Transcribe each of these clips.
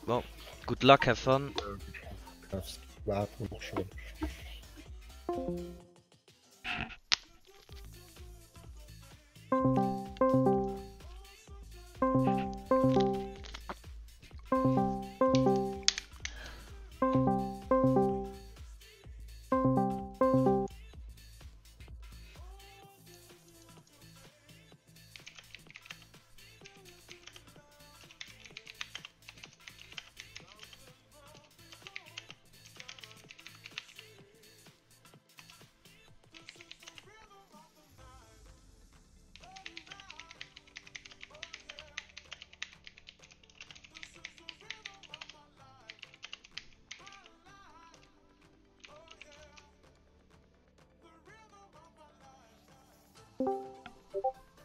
Bon, good luck, have fun.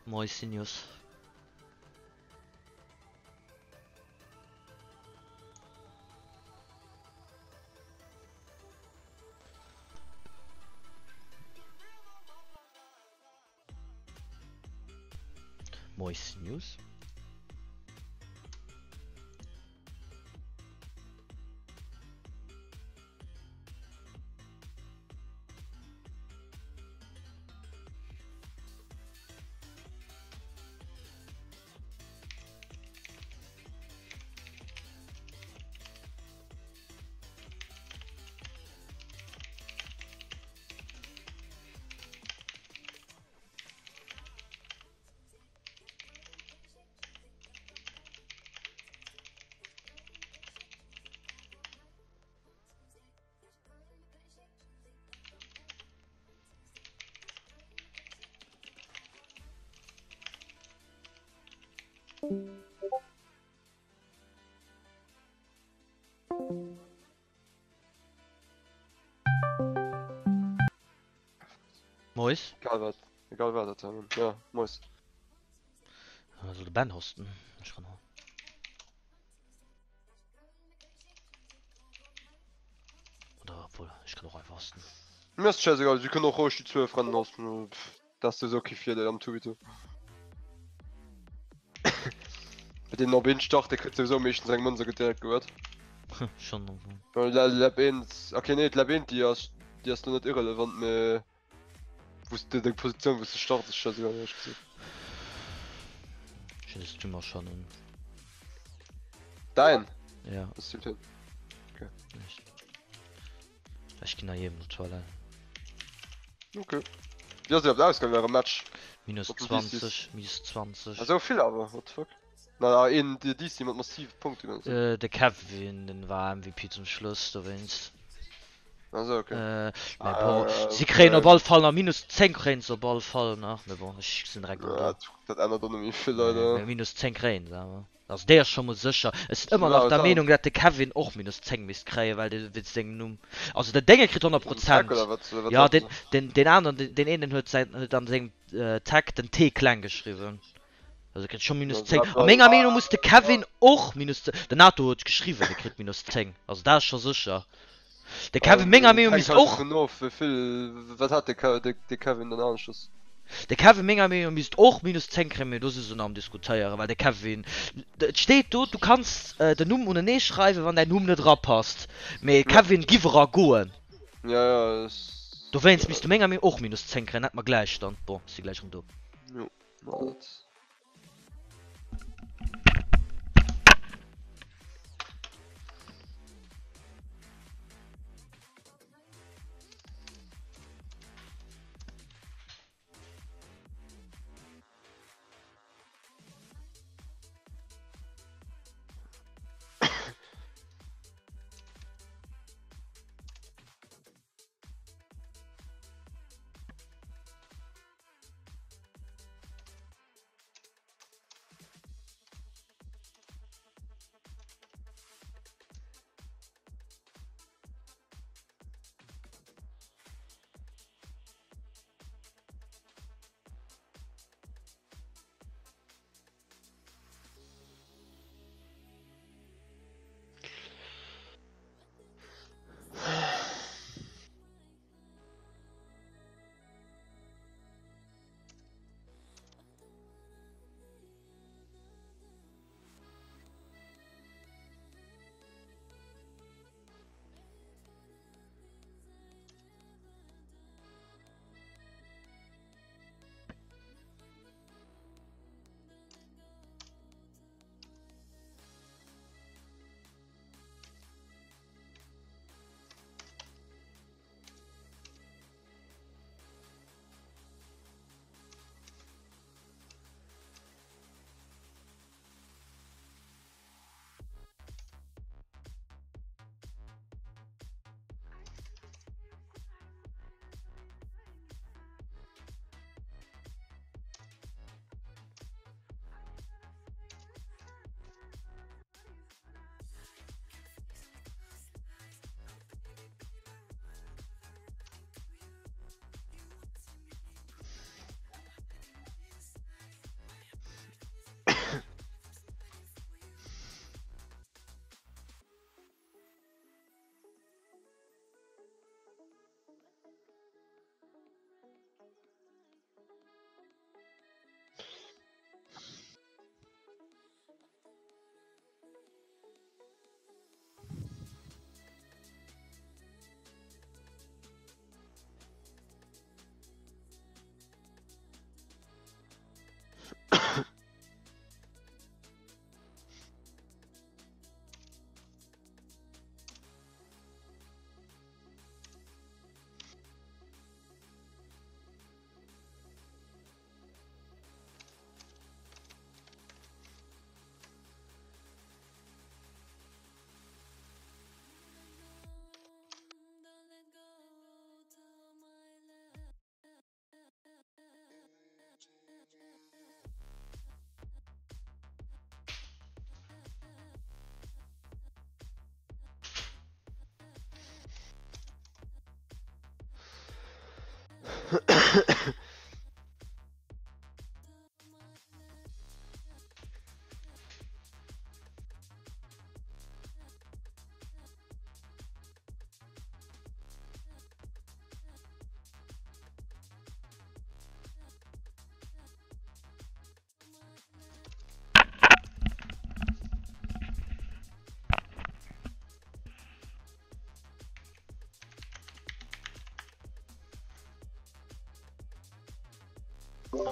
Moisinhos. Moisinhos. Mois. Egal wat, egal wat dat war. Ja, mois. Soll de Ben hosten? Ech kann och. Oder obwohl, ech kann och einfach hosten. Mir ass scheißegal, sie können och roueg déi 12 Rennen hosten. Dat ass souwisou kee Virdeel am 2v2. Bei deenen op een Start, dee kritt souwisou meeschtens eng Mënz a gëtt direkt gehuet. Schon am Fong. Well Lap 1, okay nee, d'Lap 1 déi ass, déi ass do net irrelevant, mee wou s de deng Positioun wou s de starts ass scheißegal éierlech gesot. Ech hunn de Streamer schon un. Däin? Ja. Was streamt hien? Okay. Ech ginn nach jedem op d'Toilette. Okay. Wéi ass iwwerhaapt ausgaangen äre Match? Minus Mat den DCs? 20, minus 20. Esou vill awer, what the fuck? Na, een DC mat massive Punkte geholl. Äh, de Kevin, den war MVP zum Schluss dowéinst. Also okay. Äh, mä bon, si kréien op all Fall nach minus 10 kréien se op all Fall nach, mä bon, ech sinn direkt erëm do. Dat ännert och net méi vill leider. Mä minus 10 kréien se awer. Also déi ass scho mol sécher. Ech sinn ëmmer nach der Meenung dat de Kevin och minus 10 misst kréien, well dee wéinst sengem Numm. Also den Dénge kritt 100 Prozent. Jo den den deen aneren den deen eenen huet säin huet an sengem Tag den T kleng geschriwwen. Also kritt scho minus 10. A menger Meenung muss de Kevin och minus 10. Den Nato huet geschriwwen e kritt minus 10. Also dat ass scho sécher. De Kevin menger Meenung misst och. Hänkt of wéi vill, wat hat de Kevin dann aneschters? De Kevin menger Meenung misst och minus 10 kréien, mee do si se nach am diskutéieren, well de Kevin, et steet do, du kanns den Numm unenee schreiwen, wann däin Numm net erapasst, mee Kevin giff era goen. Ja, ja, Dowéinst misst de menger Meenung och minus 10 kréien, hätt mer gläich dann. Bon, ech si gläich erëm do. Jo, ma dat.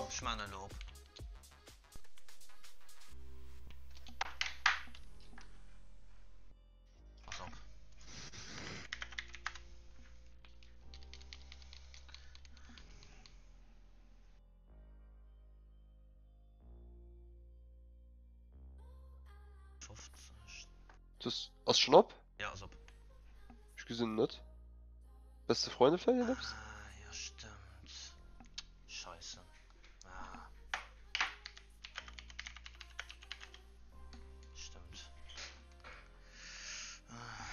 Ech maan elo op. Ass op. Das ass schon op? Ja, ass op. Ech gesinn net. Beste Freunde vläicht oder eppes? Ah, ja stëmmt. Scheisse. Ah. Stëmmt. Ah.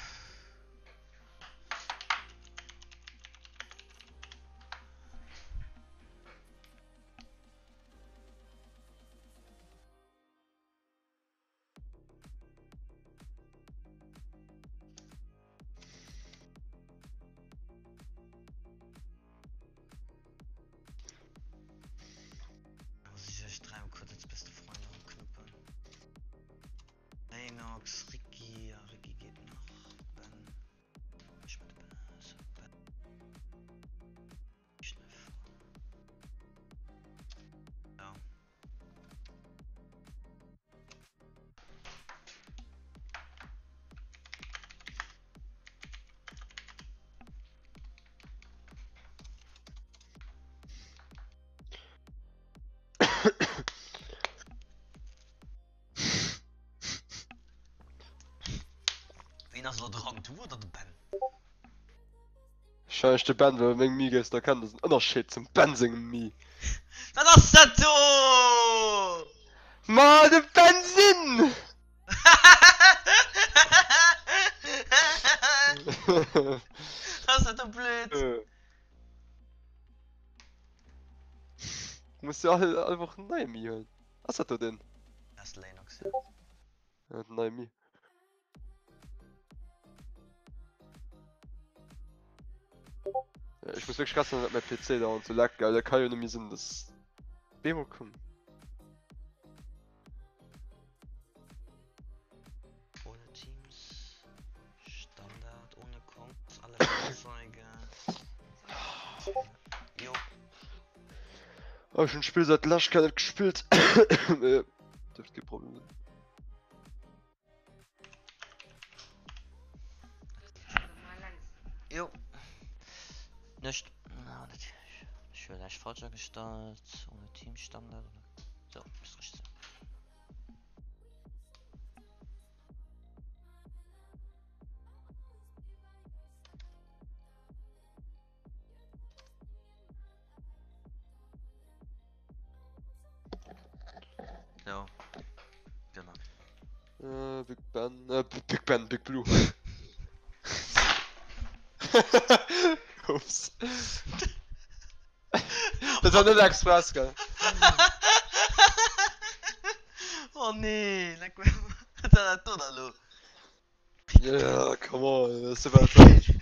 Muss ich echt dreimal kurz als beste Freunde rumknüppeln. Lennox, Ricky, ja Ricky geht noch. Ben. Ich mit Ben, so Ben. Ja. Ween ass elo dran? Du oder de Ben? Wahrscheinlech de Ben, well meng Mii géifs de erkennen, dat ass en Ënnerscheed zum Ben sengem Mii. Wat ass dat do? Ma de Ben sinn! Ass dat do blöd? Muss jo all, all Woch en neie Mii huelen. Ass dat do den? Dat ass de Lennox, ja. Ja, den neie Mii. Ech muss wierklech krass dat mäi PC dauernd sou leckt, gell? Dat ka jo net méi sinn, dass Bemol komm. Ohne Teams, Standard, ohne Comps, alle Fahrzeuge. Jo. Oh, ech hunn d'Spill säit lescht Kéier net gespillt. Mee dierft kee Problem sinn. Jo. Nëscht. Na, dat ech huet näischt falsch agestallt. Ohne Teamstandard oder. So, misst richteg sinn. Ja. Genau. Äh, Big Ben, äh, Big Ben, Big Blue. Ups. Dat war net express, gell? Oh nee, leck mir. Wat war dat do da lo? Ja, come on, dat ass super tragisch.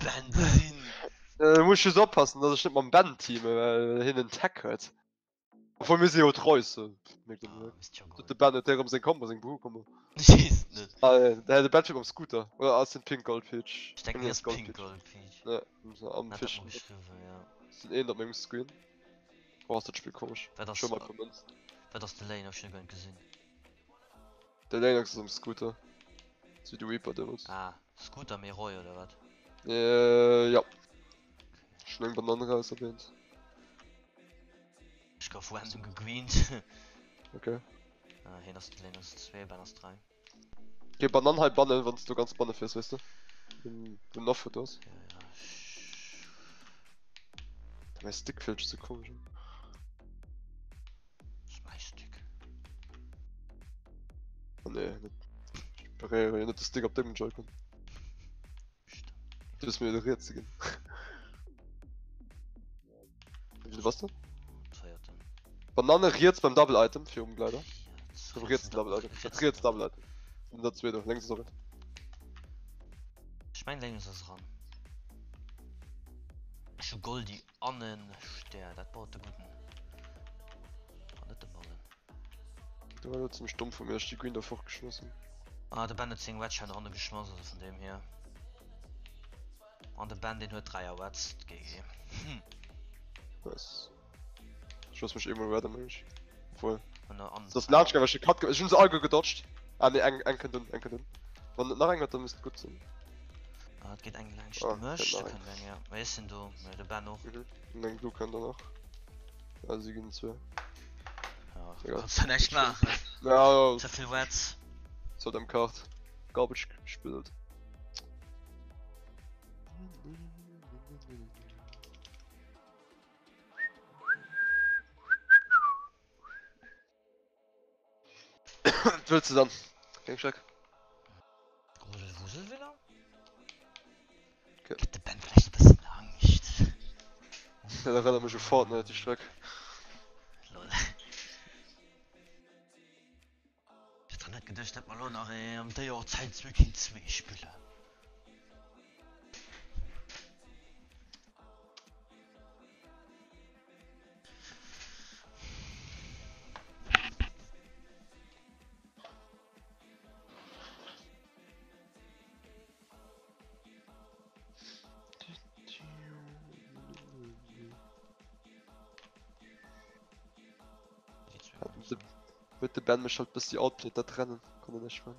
Benzin. Äh, muss just oppassen, dass ech net mam Ben teame, well hien en Tech huet. Obwohl mir si jo treu, so. Ah, misst jo goen. De Ben huet erëm seng Kombo, seng Bru-Kombo. Ech weess et net. Ah, nee, de Ben steet mam Scooter. Oder ass den Pink Gold Peach? Ech denken, ass Pink Gold Peach. Ja, am Hat dat Fisch. mol geschriwwen, ja. Sinn een op mengem Screen. Oh, ass dat Spill komesch. Wat ass, Schon mal Mënz. wat ass de Lane? Hab ech nach guer net gesinn. De Lennox ass am Scooter. Sou wéi de Reaper deemools. Ah, Scooter mee Roy oder wat? Äh, ja. Schon eng Banann raus op eent. Ech gouf random gegreent. Okay. Ah, hien ass de Lennox 2, Ben ass 3. Okay, Banann hei bannen, wann s du ganz banne fiers, weess de? Wou den Offfoot ass. Ja, ja, ech. Mäi Stick fillt sech sou komesch un. Ass mäi Stick. Oh nee, net. Ech beréiere jo net de Stick op dengem Joy-Con. Du hues mir de rietse ginn. Wéi bass du? Véierten. Banane riets beim Double Item virum Glider. Riets. Beim rietsen Double Item. Dat riets Double Item. Sinn der zwee do, lénks ass och eent. Ech mengen lénks ass eran. Ech hu Goldi an en Stär, dat baut de gudden. An net de Ballen. Dat war elo zimmlech domm vu mir, ech déi Green do fortgeschmiss hunn. Ah de Ben huet seng Wedge hei hanne geschmass, also vun deem hier. An de Ben deen huet 3 Wets, GG. Hm. Nice. Ech looss mech eemol redden, meng ech. Obwohl. An an. Das ass laanscht gaangen, well ech de Cut ge Ech hunn se alleguer gedodged. Ah nee, eng, eng kënnt un, eng kënnt un. Wann net nach eng huet, dann misst et gutt sinn. Ah, et geet eng laanscht Ah, mech, kënnt da nach eng. kënnt eng, ja. Mee ech sinn do, mee de Ben och. Mhm. An eng Blue kënnt och nach. Ja, si ginn zwee. Ja, Egal. kanns du näischt maachen. Ja, ja. Ze vill Wets. Zu dem Kart. Garbage gespillt. Wat wëlls de dann? Keng Schreck. Grusel Wuselvilla? Okay. Gëtt de Ben vläicht e bëssen Angscht? Dat erënnert mech u Fortnite, déi Streck. Lol. Ech hätt dran net geduecht dat mer lo nach ëm déi Auerzäit zwee géint zwee spillen. Huet de Ben mech halt bëssi outplayed dat Rennen, kann een näischt man.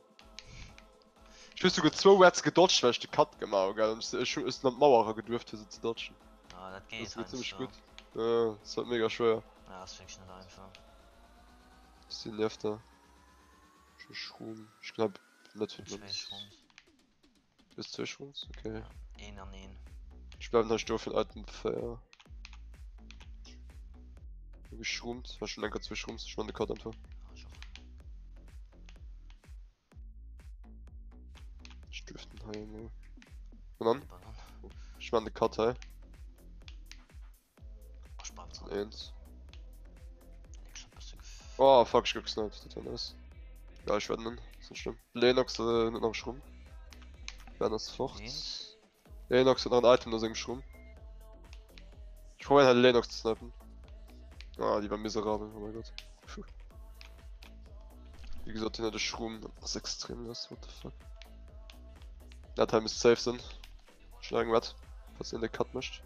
Ech hu souguer zwou Reds gedodged well ech de Cut gemaach hu gell, an ech hu ech sinn an d'Mauer era geduerft fir se ze dodgen. Ah dat Dat geet ass souguer zimmlech heiansdo. gutt. Jo, ass halt mega schwéier. Ja ass wierklech net einfach. Ech sinn nieft der. Ech hu Schroom, ech glaub net fir Zwéi d'Mënz. Schrooms. Du hues zwéi Schrooms? Okay. Ja, een an een. Ech bleiwen hei stoe fir den Item 4. Hu geschroomt, war schon enker zwéi Schrooms, ech man de Cut einfach. Ja, ech och. Ech driften hei emol. Banan? Banan. Ech man de Cut hei. Ech bleiwen Sind dran. eens. Ech hat bësse gef. Oh fuck, ech gouf gesniped, dat war nice. Ja, ech werden en, ass net schlëmm. Lennox äh, huet nach e Schrumm. Ben ass fort. Eent. Lennox huet nach en Item no sengem Schrumm. Ech probéieren hei de Lennox ze snipen. Ah, déi war miserabel, oh mein Gott. Puh. Wéi gesot, hien huet e Schrumm, dat ass extrem lass, what the fuck. Dat hei misst safe sinn. Ech hunn nach eng Red, falls een de Cut mécht.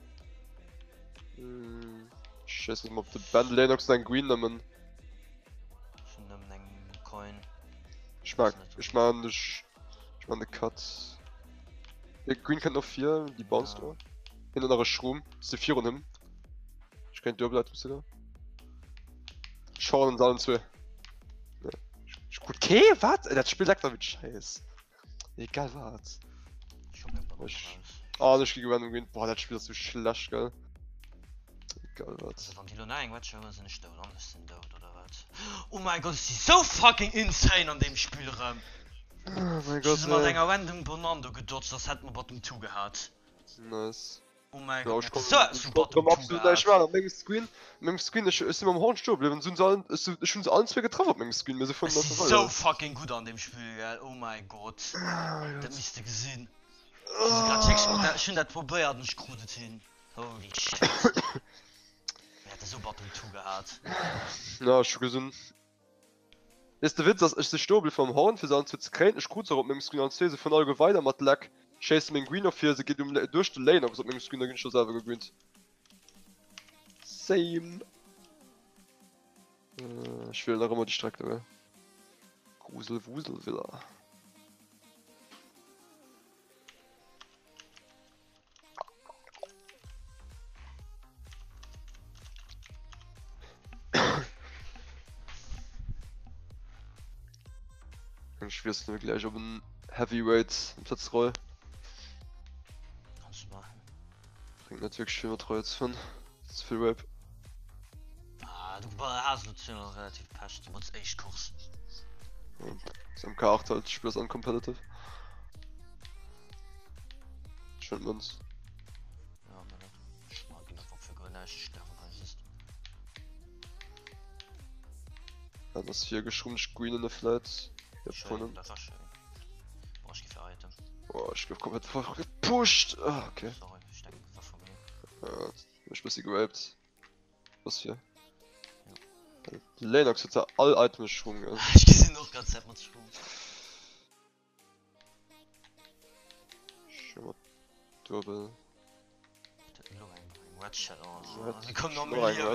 Hm, ech schéissen mol op de Ben. Lennox huet eng Green nëmmen. Ech hunn nëmmen eng Coin. Ech mag, ech man de, ech man de Cut. De Green kënnt noch vir, déi bounced do. Hien huet nach e Schroom, si virun him. Ech kéint duebel Item souguer. Ech hornen se allen zwee. Nee. Ech krut kee, wat? Dat Spill leckt nach wéi d'Scheiss. Egal wat. Ech hol meng Banane Ech- raus. Ah, ech gi random gewinnt. Boah, dat Spill ass sou schlecht, gell? Egal wat. Also wann déi lo nach eng Wedge huelen, sinn ech dout an ech sinn dout, oder wat? Oh mein Gott, ech si sou fucking insane an deem Spill erëm. Oh mein Ech hu Gott, se mat ey. enger random Banane do gedodged, als hätt mer Bottom 2 gehat. Nice. Oh mein Ja, Gott, ech mir kommen, so ech zu kommen Bottom 2 absolut näischt gehat. maachen. Op mengem Screen, op mengem Screen, ech, ech sinn mam Horn stoe bliwwen, hunn se allen, ech, ech hunn se allen zwee getraff op mengem Screen, mee se fueren Ech nach si weider. sou fucking gutt an deem Spill, gell, oh mäi Gott. Oh mein Dat Gott. misst de gesinn. Ech hu se grad wierklech mat der, ech hunn dat probéiert an ech krut et hin. Holy shit. Mir hätte sou Bottom 2 gehat. Ja, ech hu gesinn. Weess de Witz ass, ech si stoe bliwwen mam Horn fir se allen zwee ze kréien, ech krut se och op mengem Screen allen zwee, se fueren alleguer weider mat Leck, schéisse meng Green of vir, se geet um duerch de Lane op mengem Screen, da ginn ech do selwer gegreent. Same. Ech wielen nach ëmmer déi Streck do, gell. Gruselwuselvilla. Ech wiesselen gläich op en Heavyweight amplaz Roy. Kannst du machen. Bréngt net wierklech vill mat Roy ze fannen. Ze vill Rape. Ah, du has lo zwar relativ Pech, du wars éischt Course. Ass MK8 halt, Spill ass uncompetitive. huelen d'Mënz. Ja, mir net. Ech ma ginn einfach fir guer näischt, ech sterwen hei just. Dat ass vir geschrummt, ech greenen e vläit. Ja, Schön, dat war schön. Boah, ech gi fir Item. Boah, ech gouf komplett gepusht. Ah, okay. Sorry, ech denken, dat war vu mir. Ja, ech bëssi geraped. Was fir? Ja. Lennox huet all Item Schwung. Ech gesinn och ganz Zäit mat Schwung. Schön mat Duebel.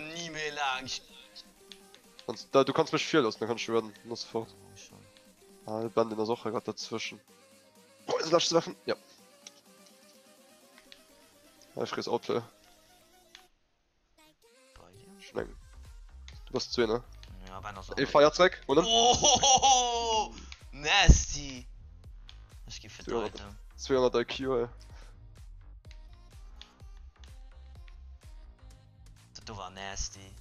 Ni méi laang. Da, du kanns mech virloossen, dann kann ech redden. Los fort. Ah, de Ben, den ass och hei grad dazwischen. Oh, ist lascht ze werfen. Ja. Hei friss Outplay. Schnell. Du bass zwee, ne? Ja, Ben ass och. Ee Feier zréck, oder? Oh, nasty! Ech gi fir d'Item. 200 IQ, ey. Dat do war nasty.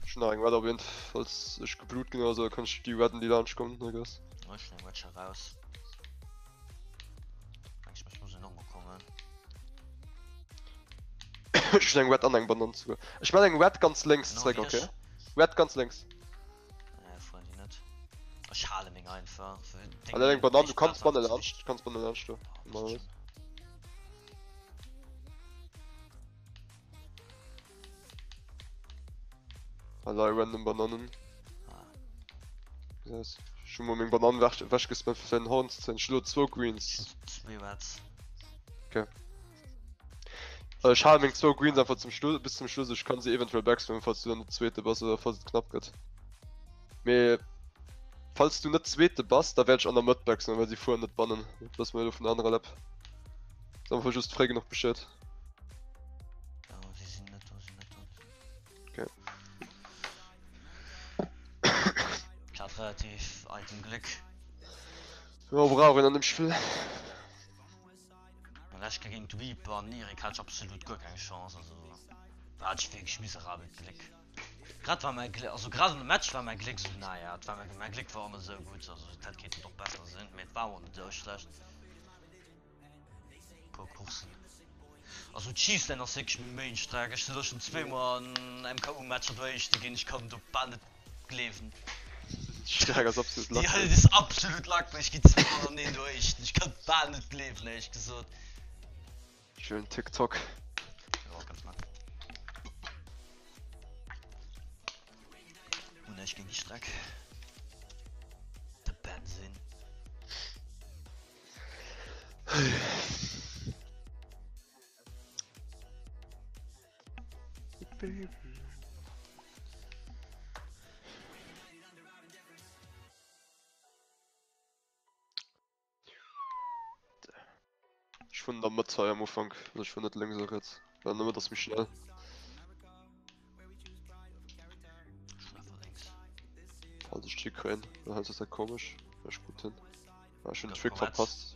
Ech hunn nach eng Red op eent, falls ech geblut ginn oder sou, kann ech déi redden, déi laanscht kommen, I guess. Oh, ech hunn eng Red scho raus. Ech muss en och kommen. Ech hunn eng Red an eng Banann souguer. Ech man eng Red ganz lénks zréck, okay? Red ganz lénks. Nee, fueren déi net. Ech hale meng einfach. An eng Banann, du kanns banne laanscht, du kanns banne laanscht do. Normalerweis. Allerlei random Banannen. Ech hu mol meng Banann wechgespammt fir den Horn ze zéien. Ech hu lo zwou Greens. Zwee Reds. Okay. Ech hale meng zwou Greens einfach zum Schluss, bis zum Schluss. Ech kann se eventuell backspammen, falls du dann de zweete bass oder falls et knapp gëtt. Mee falls du net zweete bass, da wäert ech an der Mëtt backspammen, well si fueren net bannen. Dat wësse mer jo lo vun der anerer Lap. Sag einfach just fréi genuch Bescheed. Oh, sie sind net do, sie net do. Okay. Ich hat relativ Item Glück. Ja, brauch een an dem Spill. An ech géint Reaper an Erik hat ich absolut guer keng Chance, also da hat ich wierklech miserabelt Gléck. Grad war mäi Gléck, also grad an dem Match war mäi Gléck sou, naja, et war mäi, mäi Gléck war och net esou gutt, also et hätt kéinten och besser sinn, mee et war och net esou schlecht. Puer Coursen. Also d'Schießlane ass wierklech meng Main-Streck. Ech sinn elo schonn zweemol an MKU-Matcher do Éischte ginn. Ech kann et och bal net gleewen. D'Streck ass absolut lack. Déi ass absolut lack, mee ech ginn zweemol an een do Éischten. Ech kann et bal net gleewen, éierlech gesot. Schön TikTok. Jo, ganz nett. Hun ech géint déi Streck. De Bensinn. Ech vun der Mëtt hei am Ufank, also ech vun net lénks oder riets. Well an der Mëtt ass méi schnell. Falls ech d'Hi kréien, dann heiansdo ass dat komesch. Ech gutt hin. Ah, ech hunn den Trick verpasst.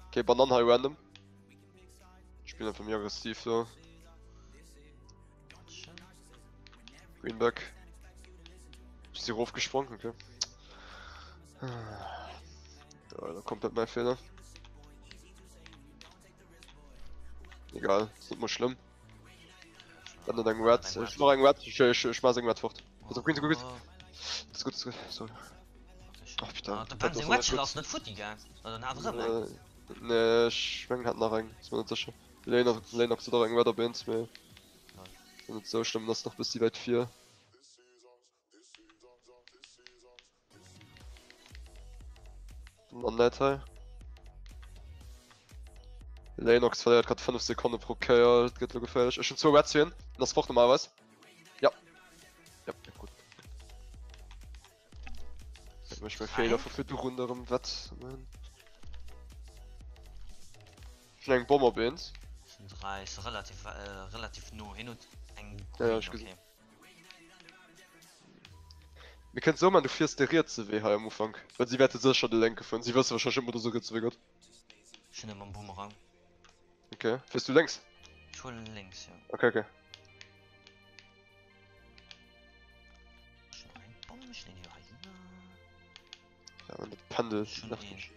Okay, Banann hei random. Ich spielen einfach méi aggressiv do. Greenback. Ich si rofgesprong, okay. Ja, da komplett mein Fehler. Egal, ist net mol schlimm. Dann net eng Red. Ich mach eng Red. Ich, ich, ich mach eng Red fort. Also, green, green, green. Das ist gut, das ist gut. Sorry. Ach, putain. Ah, de Ben seng Red ass net futti gaang. Oder den hat erëm eng. Nee, ech mengen hat nach eng, ass mer net sécher. Léin Léinox huet och eng Red op eent, mee net sou schlëmm, ass nach bëssi wäit vir. An net hei. Léinox verléiert grad 5 Sekonne pro Kéier, et gëtt lo geféierlech. Ech hunn zwou Reds fir hien, en ass fort normalerweis. Ja. Ja, ja gutt. Dat mécht mäi Feeler vu virdrun erëm wett. Ech hunn eng Bomm op eent. Sinn 3, ass relativ relativ no. Hien huet eng Ja, ja, ech green, gesinn. okay. Mir kënnen sou man, du fiers de rietse Wee hei am Ufank, well si wäerte sécher de lénke fueren. Si wësse warscheinlech net mol, dass e rietse Wee gëtt. Ech hunn e mam Boomerang. Okay, fiers du lénks? Ech huelen lénks, jo. Okay, okay. Ja, dat Pendel nervt mech.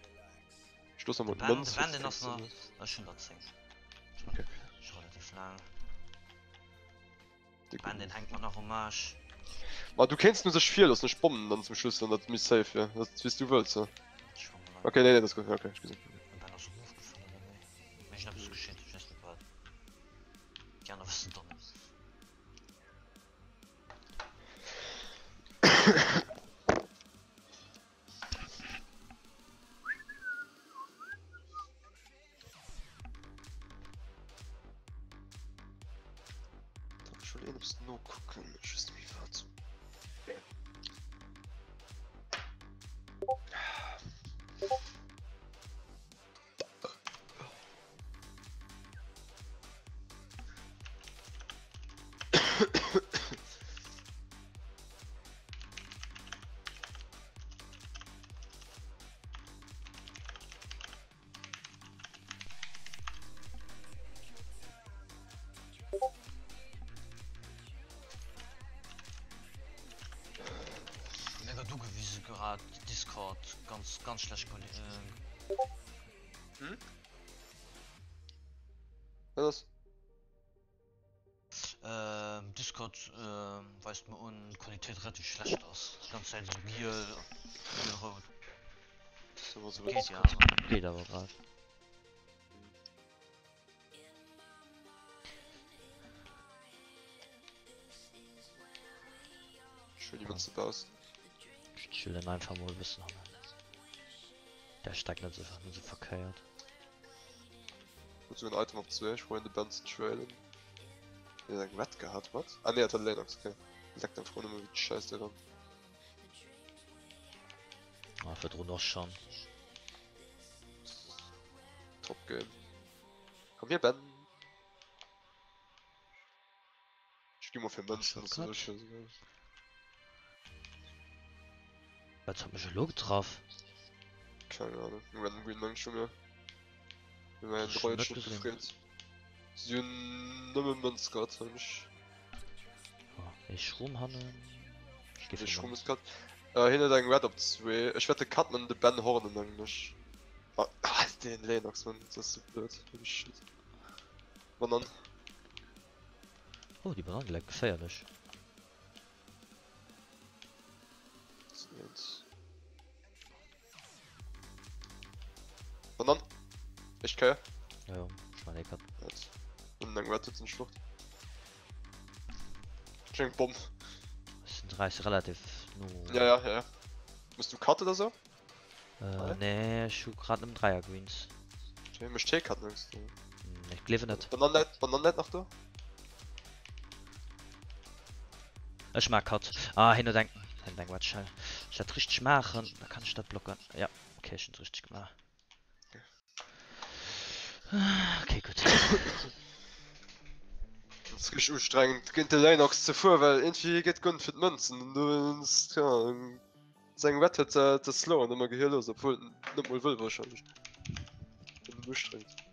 Ech loossen De emol Ben, d'Mënz de fir Ben, ze deen ass fixen. nach, ech hunn der 10. Ech Okay. ech relativ laang. De Ben, deen hänkt mer nach um Aarsch. Ma du kéints nu sech virloossen, ech bommen dann zum Schluss, dann dat méi safe wier. Dat wéi s du wëlls, ja. Ech war mol Okay, nee, nee, dat ass gutt. Okay, ech gesinn. De Ben ass erofgefall oder wéi? Mir ass eppes geschitt, ech weess net wat. Déi aner wëssen et och net. Ech wëll eppes nokucken, ech weess net méi wat. Mir gëtt ugewise grad Discord ganz ganz schlecht Quali Hm? Wat ass? Ähm, Discord weist mer un d'Qualitéit relativ schlecht ass. D'ganz Zäit esou giel, giel-rout. Geet jo awer. Geet awer grad. Ech wëll iwwer ze baus. Ech chillen einfach mol e bëssen hannen. Der Stack net sou net sou verkéiert. Huet sou en Item op 2, ech probieren de Ben ze trailen. Hien huet eng Wett gehat, wat? Ah nee, hat hat Lennox, okay. Leckt einfach nëmme wéi d'Scheiss dran. Ah, virdrun och schon. Top Game. Komm hier Ben. Ech gi mol fir Mënzen, dat ass sou sécher. Wat huet mech elo getraff? Keng Ahnung, Random Green Mensch vun mir. Mir hunn eng Droid schon gefreet. Si hunn nëmme Mënz gehat, mengen ech. Oh, ee Schroom hannen. Ech gi fir Schroom ist cut. Äh, hien huet eng Red op 2. Ech wäert de Cutman de Ben hornen, mengen ech. Ah, den Lennox, Mann, dat ass sou blöd. Holy shit. Banan. Oh, déi Banann läit geféierlech. Banann. Echt Kéier. Ja, ja, ech man eh grad. Und eng Red huet den Schlucht. Ech eng Bomm. Es sind 30 relativ no. Ja, ja, ja, ja. Muss du Cut oder so? Äh, nee, ech hu grad nëmmen Dreier Greens. Okay, mech T Cut nix. Hm, ech gleewen net. Banan läit, Banan läit nach do. Ech maach Cut. Ah, hien huet eng, hien huet eng Wedge. Ech dat richteg maachen, da kann ech dat blocken. Ja, okay, ech hunn et richteg gemaach. Okay, gutt. Et ass richteg ustrengend géint de Lennox ze fueren, well iergendwéi hie geet guer net fir d'Mënzen. An dowéinst, keine Ahnung. Seng Wett huet de Sloan ëmmer gehirlos, obwuel en net mol wëll wahrscheinlech. Nëmmen ustrengend.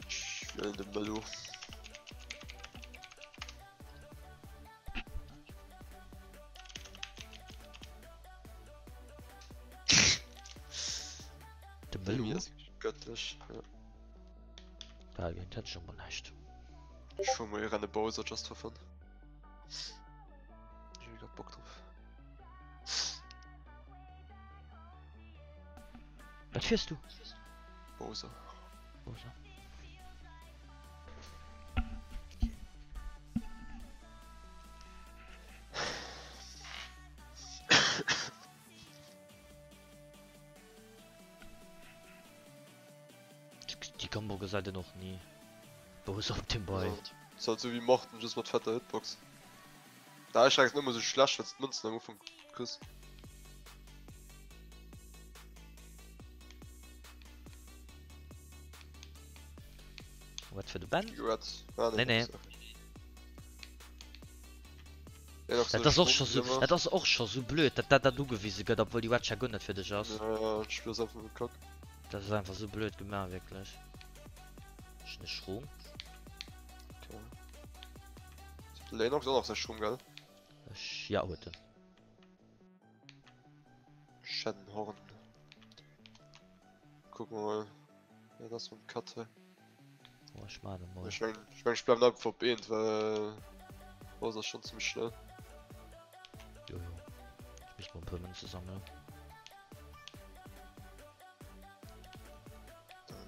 Ech wielen de Melo. De Melo? Göttlech, ja. Well géint hätt ech och mol näischt. Ech fuer mol renne Bowser just for fun. Ech hu grad Bock drop. Wat fiers du? Bowser. Bowser. Déi Combo gesäit een och ni. Wou ass op dem Bei? Ass halt sou wéi Morton just mat fetter Hitbox. Da ech schrecks net emol sou schlecht wanns d'Mënzen am Ufank kriss. Wat fir de Ben? Ah, Nee nee. Dat ass och scho sou, dat ass och scho sou blöd, dat dat dat ugewise gëtt, obwuel déi Wedge ja guer net fir dech ass. Ja, ja, d'Spill ass einfach nëmme kack. Dat ass einfach sou blöd gemaach, wierklech. Ech hunn e Schroom. Okay. De Lennox och nach säi Schroom, gell? Ech, ja huet en. Schenhorn. Kucken mer mol wat ass mam Cut hei. Oh, ech maan emol. Ech meng, ech meng ech bleiwen einfach op eent, well Bowser ass schon zimmlech schnell. Jo jo. Ech misst mol e puer Mënze sammelen.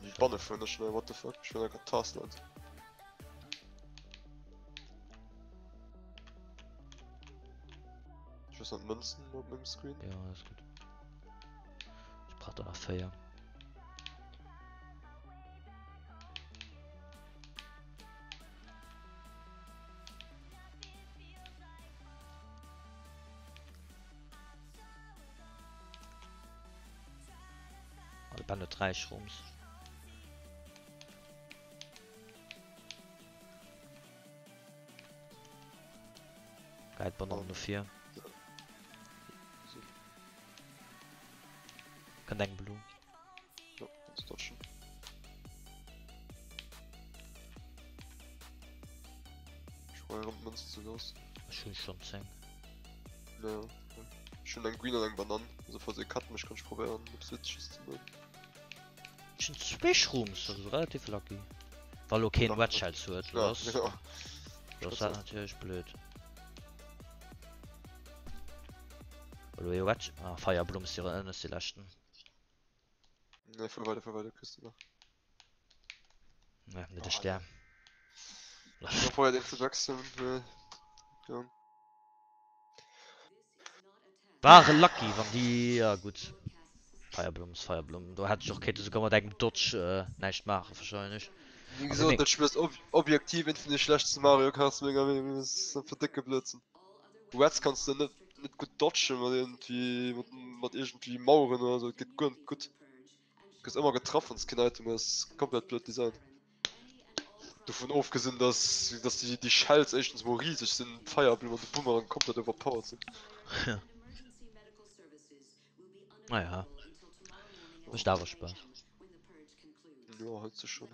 Déi Banne fueren ech schnell, what the fuck, ech war grad Taskland. Ech weess net, Mënzen op mengem Screen. Ja, ass gutt. Ech brauch der nach 4. Oh, de Ben huet 3 Shrooms. Geil, d'Banann no vir. Kënnt eng Blue. Ja, das dodgen. Ich brauche erëm d'Mënzen ze los. Ech hunn schon 10. Ja, ech hunn eng Green an eng Banann. Also falls ee cut mech, kann ech probéieren eppes Witzeges ze man. Ech hunn zwee Shrooms, dat ass relativ lucky. Wa lo keen Red Shells huet, lo ass lo ass dat natierlech blöd. Wa lo ee Red, ah Firebloom ass déi ënnescht déi leschten. Nee, fuer weider, fuer weider, kriss de nach. Ne, net de Stär. Ech hu probéiert een ze wechseln, mee ja. Ware lucky wann déi, ja gutt Firebloom ass Firebloom, do hätt ech och kéinte souguer mat engem Dodge näischt maachen wahrscheinlech. Wéi gesot, dat Spill ass objektiv eent vun de schlechtste Mario Karts menger Meenung no, dat ass einfach décke Blödsinn. Reds kanns de net net gutt dodgen mat iergendwéi mat iergendwéi Maueren oder sou, et geet guer net gutt. Gëss ëmmer getraff wanns keen Item hues, komplett blöd designt. Dovun ofgesinn dass dass déi déi Shells éischtens mol riseg sinn, d'Feierblumm an de Boomerang komplett overpowered sinn. Ja. Naja. Mécht awer Spaass. Jo, hëlt sech schon.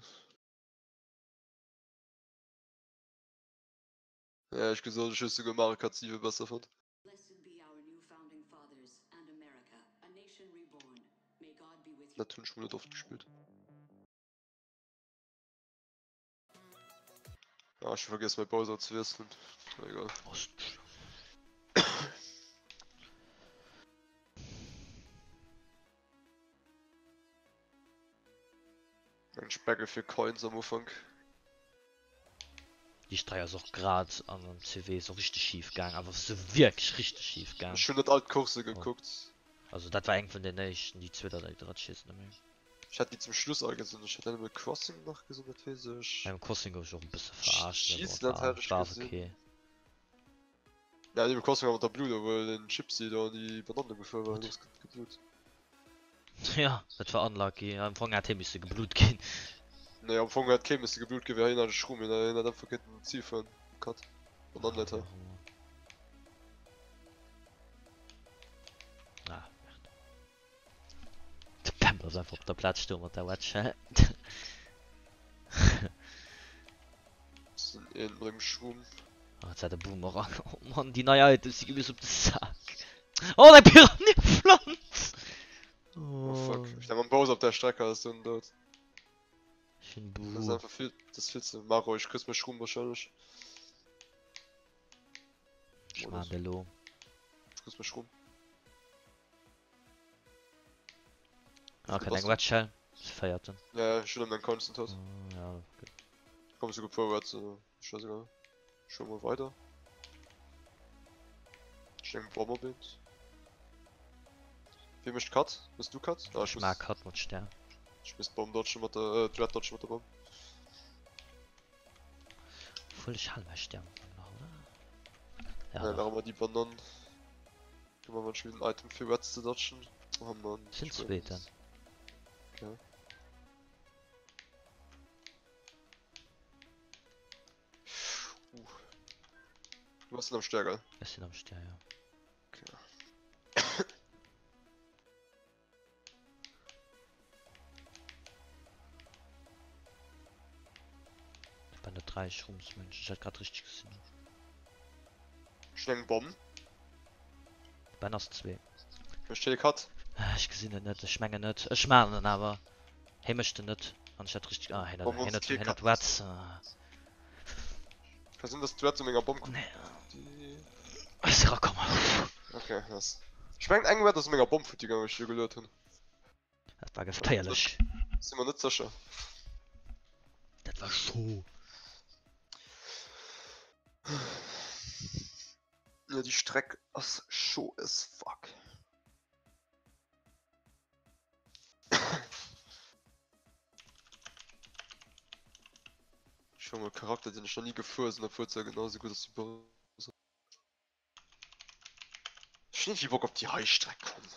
Ja, ech gesot, ech hu souguer Mario Kart 7 besser fonnt. Dat hunn ech mol net oft gespillt. Ah, ech hu vergiess mäi Bowser ze wiesselen. Egal. Eng Specke fir Coins am Ufank. Déi Steier ass och grad an am CW sou richteg schief gaang, awer sou wierklech richteg schief gaang. Ech hunn net all d'Course gekuckt. Also dat war eng vun den éischten, déi zweet oder déi drëtt, ech weess et net méi. Ech hat déi zum Schluss all gesinn, ech hat Animal Crossing nach gesinn, dat weess ech. Animal Crossing gouf ech och e bësse verarscht, mee bon, Cheese Land war hat ech war awer gesinn. ok. Ja, Animal Crossing war mat der Blut, wou den Chipsy do an déi Bananne gefuer war, What? do ass geblut. Ja, dat war unlucky. Am Fong hätt hie misse geblut ginn. Nee, am Fong hätt kee misse geblut ginn, well hien hat e Schrumm, hien hätt einfach kéinten Zil fueren. Cut. Banannenletter. Ah, merde. De Pemp ass einfach op der Plaz stoen mat der Wedge, hä? Sinn een mat engem Schrumm. Oh, jetzt hat de Boomerang. Oh Mann, déi nei Items, déi gi mir so op de Sak. Oh, eng Piranha-Pflanz! Oh fuck, Oh, ech war mam Bowser op der Strecke, ass dunn dout. ech hunn Das ass Buh. einfach vill, das ist vill ze. Mach ruhig, kriss méi Schrumm wahrscheinlech. Ech Oder maan so. de lo. Kriss méi Schrumm. Ah, Wéi kënnt bass eng du? Red Shell. Ass véierten. Ja, ech hunn ëm eng Constant Hot. Oh, ja, gutt. Komm souguer puer Reds, also scheißegal. Ech huele mol weider. Ech hunn eng Bomber-Beat. Wie mécht Cut? Mëss du Cut? Ah, ech Ech muss, maa Cut mat Stär. ech muss d'Bom dodgen mat der, äh, d'Red dodgen mat der Bom. Obwuel, ech hale mäi Stär am Ufank nach, oder? Ja, Ja, nach dach. ëmmer déi Banann. Hu mer manchmal en Item fir Reds ze dodgen. Oh Mann, Sinn ech huelen zweeten. Okay. Uh. Du bass am Stär, gell? Ech sinn am Stär, ja. Okay. Ich bin der 3 Schrumsmensch. Ich hat grad richtig gesinn. Ech hunn eng Bomm. Ben ass zwee. Mécht hie de Cut? Ech gesinn et net, ech mengen net. Ech maachen en awer. Hie mécht en net, wann ech dat richteg. Ah, hien huet, hien huet, hien huet Wets. Ka sinn, dass d'Wets u menger Bomm kommen. Ass erakomm. Okay, nice. Ech mengen eng Wet ass u menger Bomm futti gaangen, wéi ech déi geluet hunn. Dat war geféierlech. Si mer net sécher. Dat war scho. Ja, déi Streck ass scho as fuck. Ech hu e Charakter, deen ech nach ni gefuer sinn, obwuel se genau esou gutt ass wéi Bowser. Ech hunn iergendwéi Bock op déi hei Streck, komm.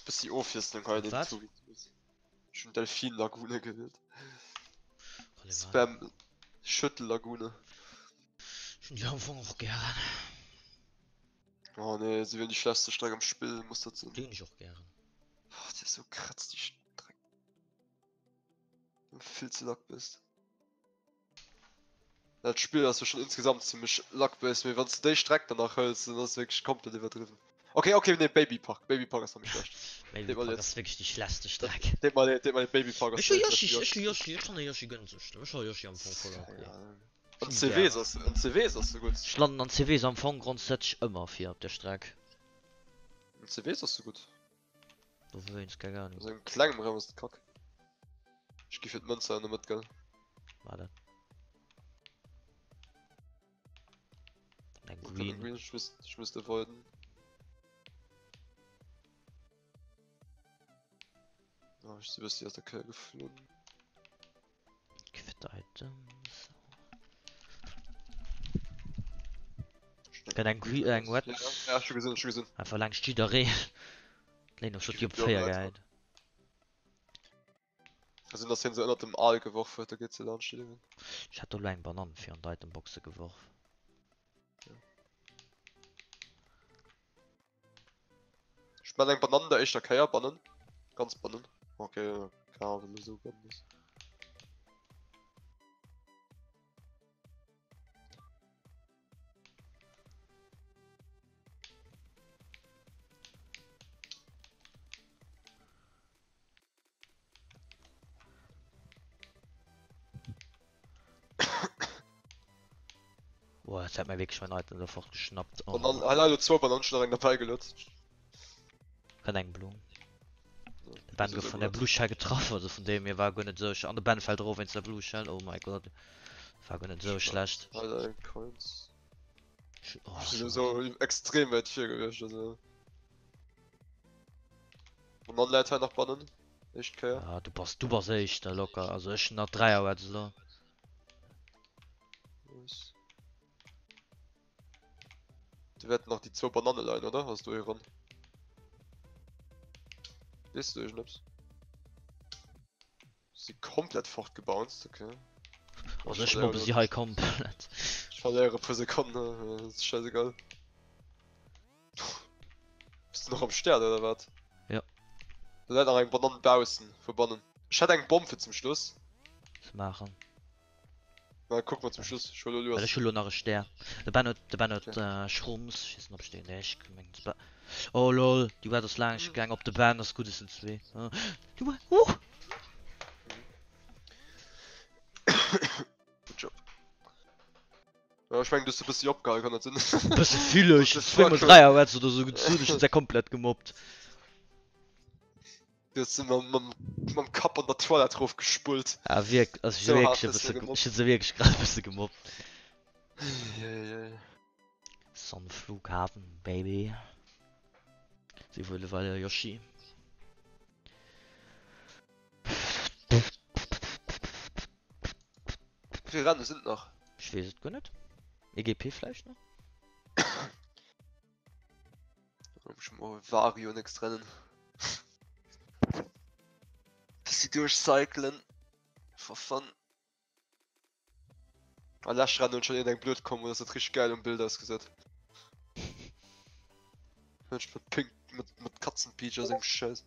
Bëssi Ofwiesslung hei an Op den wat? Tourismus. Ech hunn Delfin-Lagune gewielt. Spam Schëttel-Lagune. Ech hunn déi am Fong och gären. Oh nee, si wieren déi schlechtste Streck am Spill, muss dat sinn? Déi hunn ech och gären. Oh, déi ass sou kratz, déi Streck. Vill ze luck-based. Dat Spill ass jo schon insgesamt zimmlech luck-based, mee wann s de déi Streck dann nach hëls, dann ass et wierklech komplett iwwerdriwwen. Okay, okay, nee, Baby Park, Baby Park ass nach méi schlecht. Baby Deet mer Park leed. ass wierklech déi schlechtste Streck. Deet mer leed, deet mer leed, Baby Park ass Ech hu wierklech Yoshi, schlecht. ech hu Yoshi, ech fannen Yoshi gënseg. Ech hu Yoshi am Fong voll Keng ok. Ahnung. An Ech hunn CWs gären. ass, an CWs ass se gutt. Ech landen an CWs am Fong grondsätzlech ëmmer vir op der Streck. An CWs ass se gutt. Dowéinst, keng Ahnung. Also engem klengem Raum ass et kack. Ech gi fir d'Mënzer an der Mëtt, gell? War dat? Eng Green. Green. Ech muss, ech muss avoiden. Oh, ech si bëssi aus der Kéier geflunn. Gift Items. Gëtt eng Gre eng Wet. Ja, ja, schon gesinn, schon gesinn. Einfach laangscht jiddereen. D'Léin huet déi op 4 gehäit. Ka sinn, dass hien se ënnert dem Aal geworf huet, da geet se laanscht jiddereen. Ech hat do lo eng Banann fir an d'Itemboxe geworf. Ech man eng Banann der éischter Kéier bannen. Ganz bannen. Okay, keine Ahnung, wéi esou bannen ass. Boah, jetzt hat mir wirklich mein Item sofort geschnappt. Oh. Banan, ah, leider zwou Bananen schon nach eng dabei gelot. Kann eng Blum. De Ben gouf vun der Blue Shell getraff, also vun deem hier war guer net sou an de Ben fällt erof wéinst der Blue Shell. Oh my god. War guer net sou schlecht. Alter, Coins. Oh, Ich bin so extrem weit vir gewiescht, also. An dann läit hei nach bannen. Éischt Kéier. Ja, du bass, du bass éischter locker. Also ech hunn nach 3 Auer elo. Nice. Du wäerten nach déi zwou Bananne leien, oder? Ass do eran? Weess du iergendeppes? Si komplett fortgebounced, okay. Also ech mobbe si hei komplett. Ech verléiere puer Sekonnen, ass scheißegal. Bist du nach am Start oder wat? Ja. Da läit nach eng Banann baussen, vu bannen. Ech hätt eng Bomm fir zum Schluss. Ze maachen. Na kuck mer zum Schluss, ech huele Well lues. ech hu lo nach e Stär. De Ben huet, de Ben huet Okay. äh, Schrumms. Ech weess net ob ech deen, nee ech mengen de Ben. Oh lol, déi Wett ass laanscht gaang op de Ben, ass gutt, et sinn zwee. Ah, du, uh! Good job. Ja, ech mengen du hues e bëssi opgehal, kann dat sinn? Bësse vill, ech What the hunn zweemol fuck? 3 Auer oder sou gezunn, ech hunn se komplett gemobbt. Du hues se mam, mam, mam Kapp an der Toilette rofgespullt. Ah wierk, also ech hu Sou hart wierklech e hues du bësse, se ech gemobbt. hunn se wierklech grad e bësse gemobbt. Eieiei. Sonnenflughafen, Baby. Si wuel weider Yoshi. Wéi vill Renne sinn et nach? Ech weess et guer net. EGP vläicht nach? Wario nächst Rennen. Bisschen durchcyclen. For fun. An lescht Rennen hunn schon eng blöd Kombo, das hat richtig geil um Bild ausgesät. Mensch mit Pink mit, mit Katzenpeach aus dem Scheiß.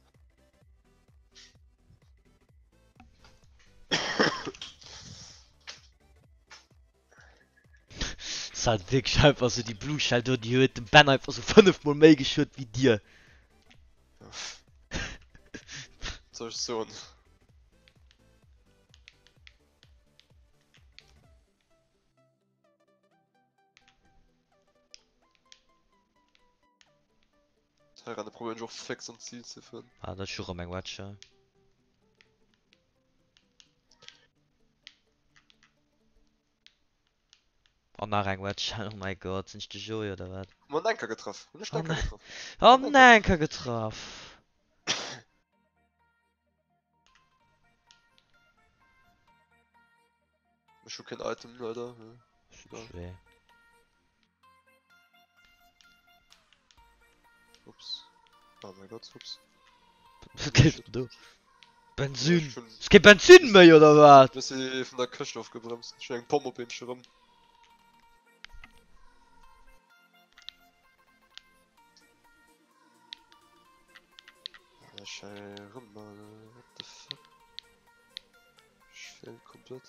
Ass halt wierklech einfach sou, déi Blue Shell do, déi huet dem Ben einfach sou 5 mol méi geschuet wéi dir. Wat soll ech soen? Hei renne probéieren ech och fix an d'Zil ze fueren. Ah, dat ass jo rëm eng Wedge. An nach eng Wedge, oh mein Gott, sinn ech de Joey oder wat? Hu mer en Enker getraff? Hunn ech den Enker getraff? An Enker getraff! Ech hu keen Item leider. Egal. Ups. Oh mein Gott, ups. Wat leeft denn do? Benzin! Ass kee Benzin méi oder wat? Ech si vun der Këscht ofgebremst. Ech hunn eng Pomm op een Schirm. Ech hei erëm, what the fuck? Ech fail komplett.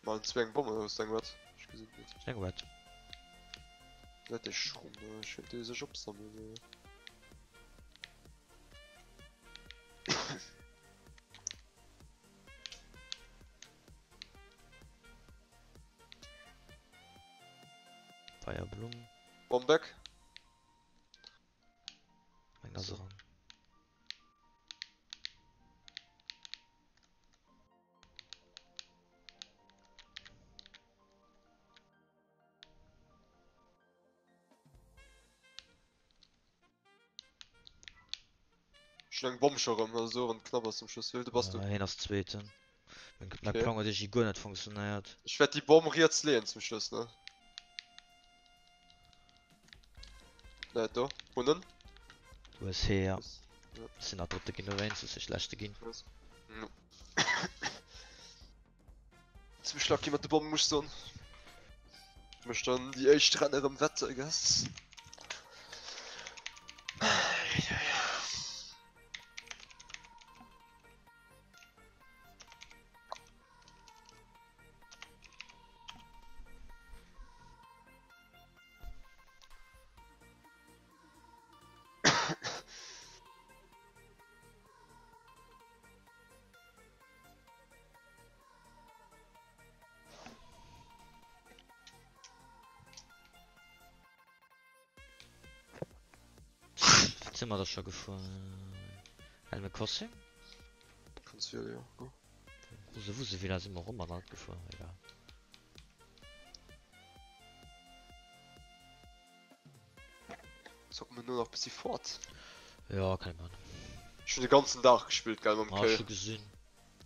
Mal zweng Bommen aus eng wat? Ech gesinn net. Eng wat? Net de Schrumm, ech wéilt déi sech opsammeln. Feierblumm. Bomb back. Eng ass eran. Ech hunn eng Bomm scho rëm, also wann et knapp ass zum Schluss. Wéivilte bass du? Hien ass Zweeten. Mäi Plang huet iergendwéi guer net funktionéiert. Ech wäert déi Bomm riets leeën zum Schluss, ne? Ne, do. Hunn en. Du hues hee, ja. Ech sinn nach Drëtte ginn dowéinst, ech si Leschte ginn. Zimmlech lucky mat de Bommen, muss ech soen. Mech dann déi éischt Renn erëm wett, I guess. Wat si mer da scho gefuer? Animal Crossing? Kanns wielen, jo. Go. Wuse Wuse Villa si mer och ëmmer nach net gefuer, egal. Zocken mir nur nach bessi fort? Ja, kann ich machen. Ech hun de ganzen Dag gespillt, gell, mam Ah, Kay. schon gesinn.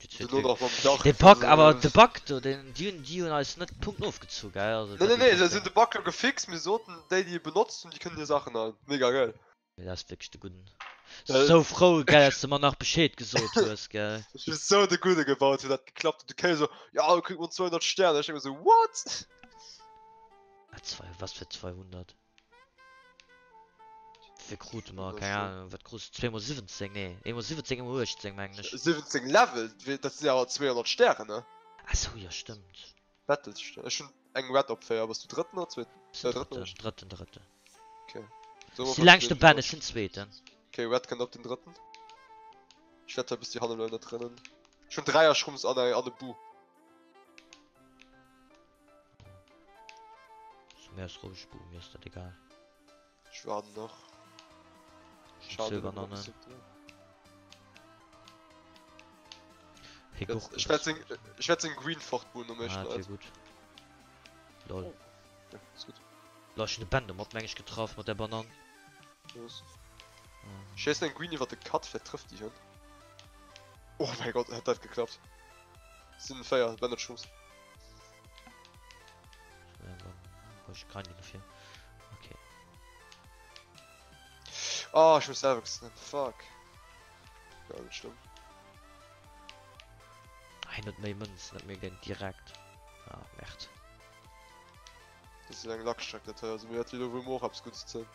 Die Duerno zweet nach mam Dach. De Bug, awer de Bug do, den, déi hunn, déi hunn eis net Punkten ofgezu, gell? Also, Nee, nee, dat nee, ass se hunn de Bug lo gefixt, mir soten, déi, déi e benotzt hunn, déi kënnen hir Saachen halen. Mega geil. Nee, dat ass wierklech de Gudden. Sou frou, gell, dass de mer nach Bescheed gesot hues, gell? Ech hu sou de Gudde gebaut, wéi dat geklappt huet. De Kay sou, ja, do kritt mer 200 Stären. Ech denk mer sou, what? Ah, zwei, was fir 200? Wéi krute mer, keng Ahnung, wat krus du? Zweemol 17, nee, eemol 17, eemol 18, mengen ech. 17 Level, dat sinn awer 200 Stären, ne? Ah sou, jo, stëmmt. Battlestär, ech hunn eng Red op 4, bass du Drëtten oder Zweeten? Ech sinn Drëtten, Drëtten, Drëtten. Okay. Ech si längst de Ben, ech sinn Zweeten. Okay, Red kënnt op den Drëtten. Ech wäert hei bis déi hanne bleiwen, dat Rennen. Ech hunn 3 Shrooms an e Bu. Mir ass roueg Bu, mir ass dat egal. Ech waarden nach. Schade, Bananen. Hey, Gurke, Ech wäert seng, ech wäert seng Green fortbuhen um éischten Ah, Eid. gut. Lol. Ja, ist gut. Lol, ech hun de Ben domat meng ech getraff mat der Banan. Los. Ech schéissen eng Green iwwer de Cut, vläicht trëfft déi hien. Oh mein Gott, hat dat geklappt. Sinn 4, Ben huet Chance. Ech kann die dafür. Okay. Oh, ich muss selber gesnappt. Fuck. Ja, nicht schlimm. Ein huet méi Mënzen, dat mierkt een direkt. Ah, Merd. Dat ass eng Lackstreck dat hei, also mir wäerte elo wuel mol och eppes Guddes zéien.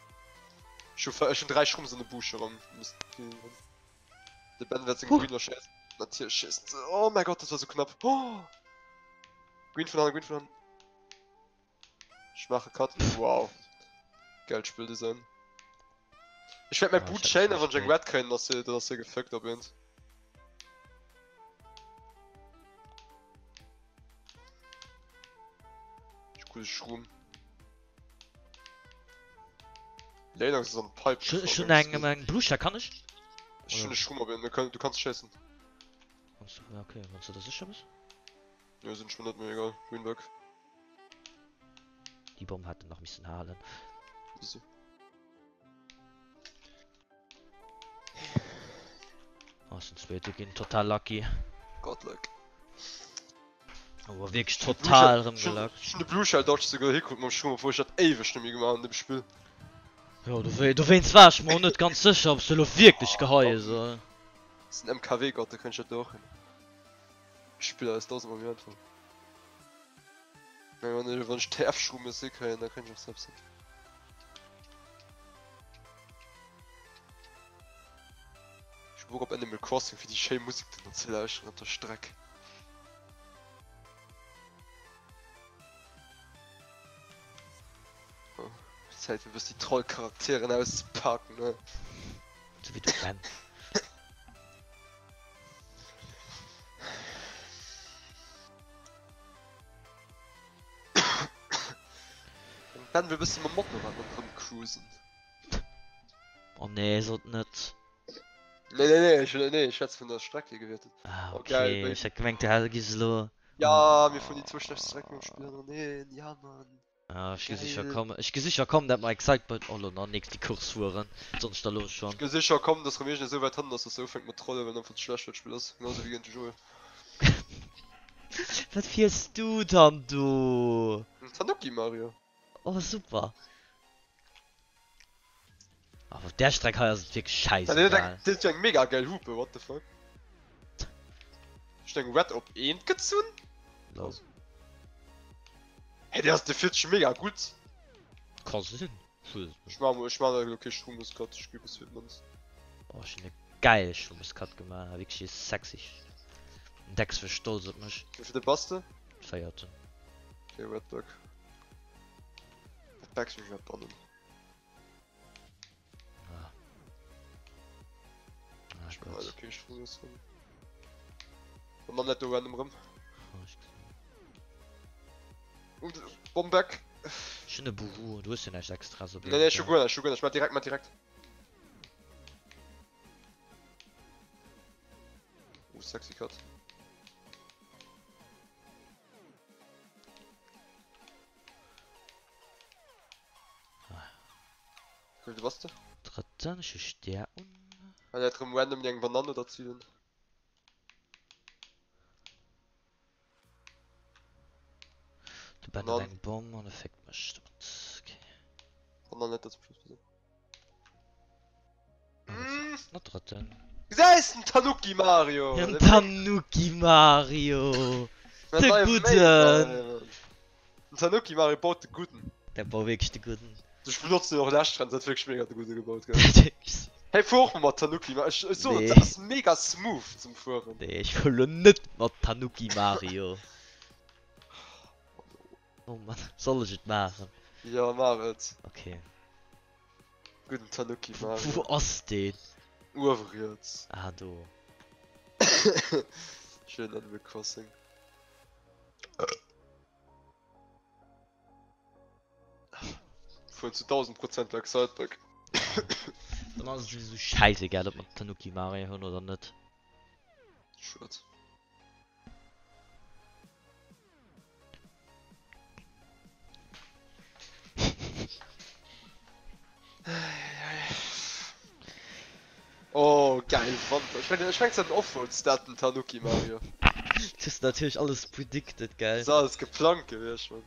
Ech hu ech hunn 3 Shrooms an e Buuscher erëm misst killen hunn. De Ben wäert seng Huh. Green schéissen. Natierlech schéisst se. Oh mäi Gott, dat war sou knapp. Oh! Green vun hannen, Green vun hannen. Ech maache Cut. Wow. Geilt Spilldesign. Ech wäert mäi Ah, Boot ech hat chainen, wann ech eng verspéit. Red kréien, dann ass hie, dann ass hie gefuckt op eent. Ech krut e Schroom. Lennox ass an d'Pipe Ech gefall hunn beim eng Spillen. eng Blue Shell, kann ech? Ech hunn e Schroom op een, du kanns schéissen. Wanns du, okay, wanns du der sécher bass. Jo, sinn ech mer net, mee egal. Greenback. Déi Bomm hätt en nach missen halen. Easy. Ass den zweete ginn, total lucky. Godlike. Awer wierklech total erëm gelackt. Ech hunn de Blue Shell Dodge souguer hikrutt mam Schroom, obwuel ech dat éiweg net méi gemaach hunn an dem Spill. Jo, dowéinst war ech mer och net ganz sécher, ob s de elo wierklech geheie soll. Ass den MKW-Gott, da kéint ech dat do och hin. Spiller ass dausendmol méi einfach. Mä wann ech, wann ech TF-Schroomes hikréien, da kéint ech och selbst hin. Ech hu Bock op Animal Crossing fir déi schéi Musek do ze lauschteren op der Streck. Oh, Zäit fir bëssi Trollcharakteren auszepaken, ne? Sou wéi de Ben. Den Ben wëll bëssi mam Motorrad ronderëm cruisen. Oh nee, sot net. Nee, nee, nee, ech, nee, ech schwätze vun der Streck, déi gewielt huet. Ah, Oh, geil, okay, Baby. ech hat gemengt, du hätt giss elo. Ja, mir fueren déi zwou schlechtst Strecken am Spill hannereneen, ja Mann. Ah, ech gesi scho Geil. kommen, ech gesi scho kommen, dat mer Excitebike och lo nach nächst déi Course fueren. Soen ech der lo Ech schonn. gesi scho kommen, dass rem iergend esou wäit hannen ass, dass se ufänkt mat trollen, well en einfach ze schlecht fir d'Spill ass. Genau sou wéi géint de Joel. Wat fiers du dann do? Den Tanuki Mario. Oh super. Awer op där Streck hei ass et wierklech Ja, deen huet eng, schäisegal. deen huet jo eng mega geil Hupe, what the fuck. Ech hunn eng Red op eent gezunn. Lol. Hä, dee ass, dee fiert scho mega gutt. Ka sinn, ech weess et net. Ech maache mol, ech maachen elo kee Strumescut, ech gi bis fir d'Mënz. Oh, ech hunn e geile Strumescut gemaach, wierklech ee sexy. Den Dex wier stolz op mech. Wéivilte bass de? Véierten. Okay, Red Bug. Red Bugs mech iwwer bannen. Ah. Ah, Ich Gott. okay, ich fuhr jetzt rum. Und dann net do random rum. Oh, ich gesehen. Und Bomb back. Ich hun e Buhu, du hues jo näischt extra so Nee, nee, ich guer nicht, ich guer nicht. Mach direkt, mach direkt. Oh, sexy cut. Wéi bass de? Drëtten, ech hu Stär un. Well dat rëm random eng Banann oder zielen. De Ben huet eng Bomm an e féckt mech domat. Okay. Banann net dat zum Schluss besinn. Na drëtten. Gesäis den Tanuki Mario! Den Tanuki Mario! De Gudden! Den Tanuki Mario baut de Gudden. Der baut wierklech de Gudden. Ech benotzen en och lescht Rennen, dat huet wierklech mega de Gudde gebaut gell. Hey fuer och mol mat Tanuki Mario, ech soen dat ass mega smooth zum fueren. Nee ech fuer lo net mat Tanuki Mario. Oh Mann, soll ech et maachen? Jo maach et. Okay. Gudden Tanuki Mario. Wou ass deen? Uewe riets. Ah do. Schéin Animal Crossing. Fueren zu 1000 Prozent bei Excitebike. Dann ass et souwisou schäisegal ob mer Tanuki Mario hunn oder net. Schued. Oh geil Wanter. Ech mengen ech mengen den Offroad Stat den Tanuki Mario. Dat hues de natierlech alles predicted gell? Dat ass alles geplangt gewiescht Mann.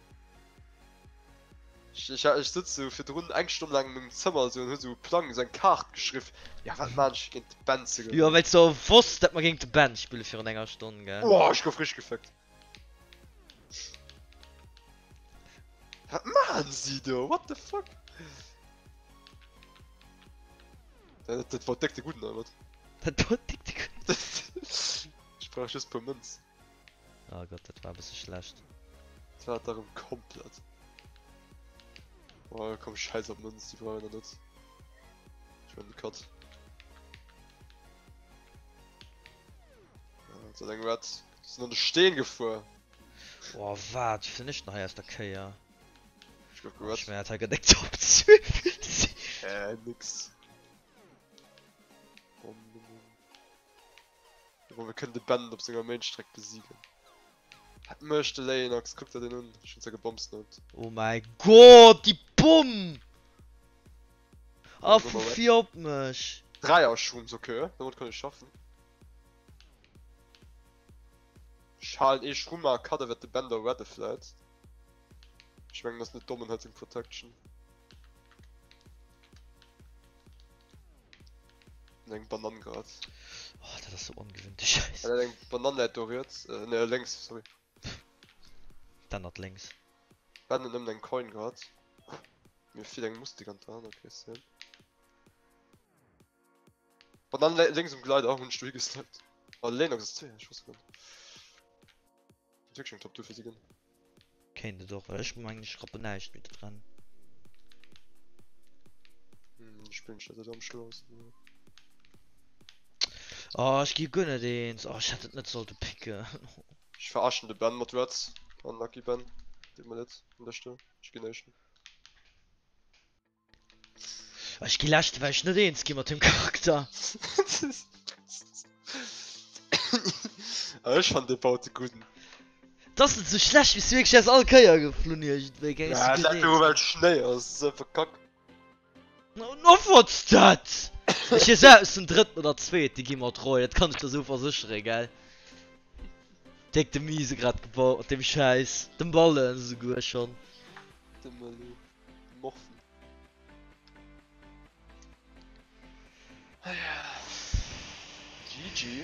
Ech ech ech sëtz sou virdrun eng Stonn laang an mengem Zëmmer sou an hu sou e Plang, sou eng Kaart geschriff, ja wat maan ech fir géint de Ben ze Jo gewannen. well s de och wosst dat mer géint de Ben spille virun enger Stonn gell? Oh ech gouf richteg gefëckt. Wat maachen si do? What the fuck? Dat, dat war déck de gudden, oder wat? Dat war déck de gudden. Ech brauch just puer Mënz. Oh Gott, dat war e bësse schlecht. Dat war et erëm komplett. Oh komm, scheiß op Mënz, déi brauch een der net. Ech man de Cut. Ja, dat eng Red. Sinn an de Steen gefuer. Oh wat flitt ech denn hei aus der Kéier? Ech gouf gered. Ech mengen dat hei gëtt eng Top 2 fir si. Äh nix. Bon, mir kënnen de Ben op senger Mainstreck besiegen. Wat mécht de Leinox? Kuck der den un. Ech hunn se gebomsnoped. Oh mäi Gott, déi Bomm! A vu vir op mech. Dräier Shrooms, okay, domat kann ech schaffen. Ech halen ee Shroom a Cutter wäert de Bender redde vläit. Ech mengen ass net domm en huet seng Protection. An eng Banann grad. Oh, dat ass sou ongewinnt de Schäiss. En huet eng Banann läit do riets, äh ne lénks, sorry. D'anert lénks. Ben huet nëmmen eng Coin grad. Mir fiert eng Mustik an d'An, okay same. Banann lénks um Glider hunn ech dohi gesnappt. Oh Lennox ass zwee, ech wosst et net. Kéint wierklech eng Top 2 fir si ginn. Kéint et och, well ech mengen ech rappen näischt méi do dran. Hm, spillen ech dat am schlausten. Oh, ech gi guer net eens. Oh, ech hätt et net sollte picken. Ech verarschen de Ben mat Reds. Unlucky Ben. Deet mer leed un der Stell. Ech ginn éischten. Ech gi leschte well ech net eens gi mat dem Charakter. Ech fan de baut de gudden. Dass net sou schlecht wéi s du wierklech aus all Kéier geflunn iergendwéi geng Ja, dat do well Schnéi ass, ass einfach kack. No what's dat? Ech wier selbst den drëtten oder zweeten gi mer treu, dat kann ech der sou verséchere gell. Déck de Miese grad gebaut mat deem Schäiss, dem Ballen esouguer schonn. Dem Elo. Morphen. GG.